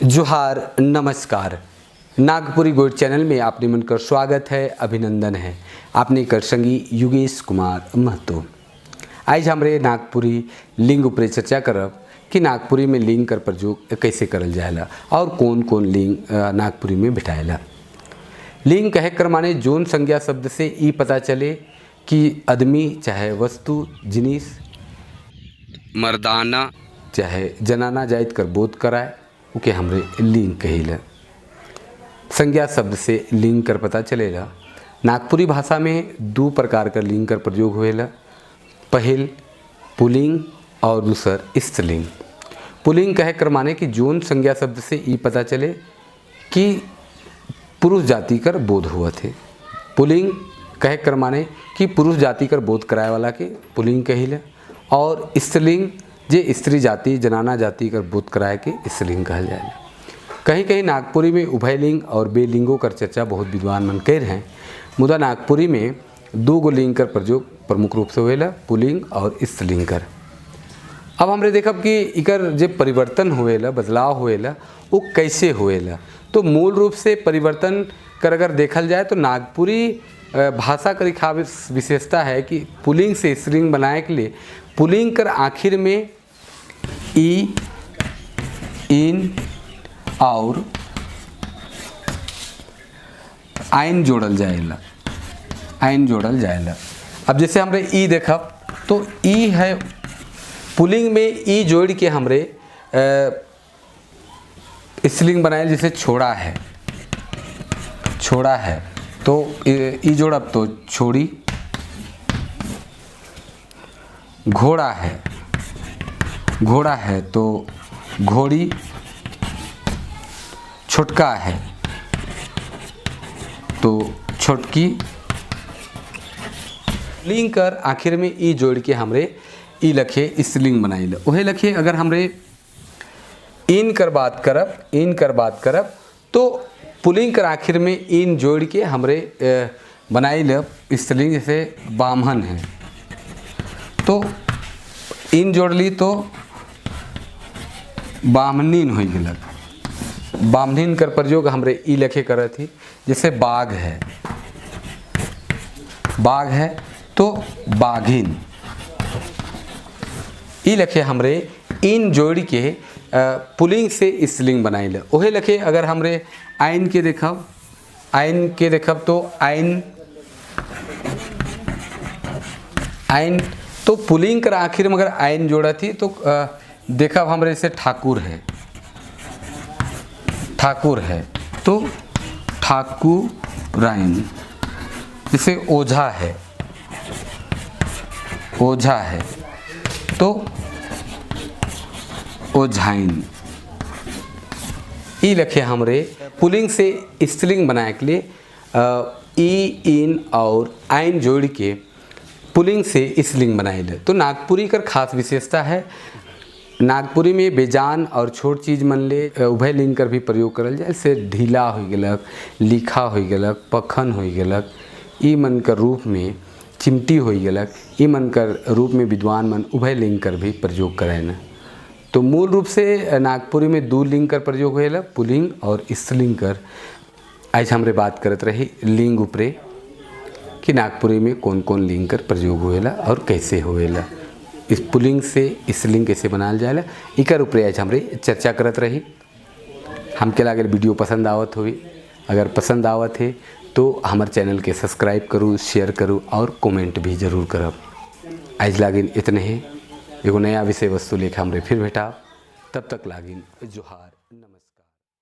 जोहार, नमस्कार। नागपुरी गोड चैनल में आपने मन कर स्वागत है, अभिनंदन है। आपने कर संगी युगेश कुमार महतो। आज हमरे नागपुरी लिंग ऊपर चर्चा करब कि नागपुरी में लिंग कर प्रयोग कैसे करल जाएला और कौन कौन लिंग नागपुरी में भेटाएला। लिंग कहे कर माने जोन संज्ञा शब्द से ई पता चले कि आदमी चाहे वस्तु जिनिस, मर्दाना चाहे जनाना जाइत कर बोध कराए, ओके हमरे लिंग कहिला। संज्ञा शब्द से लिंग कर पता चलेला। नागपुरी भाषा में दो प्रकार का लिंग कर प्रयोग होएला, पहिल पुलिंग और दूसर स्त्रीलिंग। पुलिंग कहे कर माने कि जोन संज्ञा शब्द से ई पता चले कि पुरुष जाति कर बोध हुआ थे। पुलिंग कहे कर माने कि पुरुष जाति कर बोध कराए वाला के पुलिंग कहिले और स्त्रीलिंग जे स्त्री जाति, जनाना जाति कर बोध कराए के स्त्रीलिंग कहल जाए। कहीं कहीं नागपुरी में उभयलिंग और बेलिंगों कर चर्चा बहुत विद्वान मन कर हैं, मुदा नागपुरी में दो गो लिंग कर प्रयोग प्रमुख रूप से होएला, पुलिंग और स्त्रीलिंग कर। अब हमरे देखब कि इकर जे परिवर्तन होएला, बदलाव होएला, वो कैसे होएला। तो मूल रूप से परिवर्तन कर अगर देखल जाए तो नागपुरी भाषा कर खास विशेषता है कि पुलिंग से स्त्रीलिंग बनाए के लिए पुलिंग कर आखिर में ई, इन और आइन जोड़ल जाएला, आइन जोड़ल जाएला। अब जैसे हमरे ई देखब तो ई है, पुलिंग में ई जोड़ के हमरे स्त्रीलिंग बनाए। जैसे छोड़ा है, छोड़ा है तो ई जोड़ब तो छोड़ी। घोड़ा है, घोड़ा है तो घोड़ी। छोटका है तो छोटकी। लिंग कर आखिर में ई जोड़ के हमरे ई लखे स्त्रीलिंग बनाइल। वही लखे अगर हमरे इन कर बात करब, इन कर बात करब तो पुलिंग कर आखिर में इन जोड़ के हमरे बनाइल स्त्रीलिंग। जैसे बामहन है तो इन जोड़ली तो बामनीन हो गलक। बामनीन कर प्रयोग हमरे ई लखे करत ही। जैसे बाघ है, बाघ है तो बाघिन। ई लखे हमरे इन जोड़ के पुलिंग से स्त्रीलिंग बनाइल। ओहे लखे अगर हमरे आइन के देखब, आइन के देखब तो आइन, आइन तो पुलिंग कर आखिर में अगर आइन जोड़ा थी तो देखब हमरे से ठाकुर है, ठाकुर है तो ठाकुराइन। जैसे ओझा है, ओझा है तो ओझाइन। ई लखे हमरे पुलिंग से स्त्रीलिंग बनाए के लिए ई, इन और आइन जोड़ के पुलिंग से स्त्रीलिंग बनाइल। तो नागपुरी कर खास विशेषता है, नागपुरी में बेजान और छोट चीज मन ले उभय लिंग कर भी प्रयोग करल जाए। से ढीला हो गलक, लिखा हो गलक, पखन हो गलक, ई मन कर रूप में चिमटी हो गलक, ई मन कर रूप में विद्वान मन उभय लिंग कर भी प्रयोग करें। तो मूल रूप से नागपुरी में दो लिंग कर प्रयोग होएला, पुलिंग और स्त्रीलिंग कर। आज हमरे बात करत रही लिंग ऊपरे कि नागपुरी में कौन कौन लिंग कर प्रयोग होएला और कैसे होएला, इस पुलिंग से स्त्रीलिंग कैसे बनाल जाएला, इकर ऊपरे आज हमरे चर्चा करत रही। हमके लागल वीडियो पसंद आवत हुई, अगर पसंद आवत है तो हमारे चैनल के सब्सक्राइब करूँ, शेयर करूँ और कमेंट भी जरूर करब। आज लागिन इतने ही, एगो नया विषय वस्तु लेकर हमरे फिर भेटा, तब तक लागिन जोहार, नमस्कार।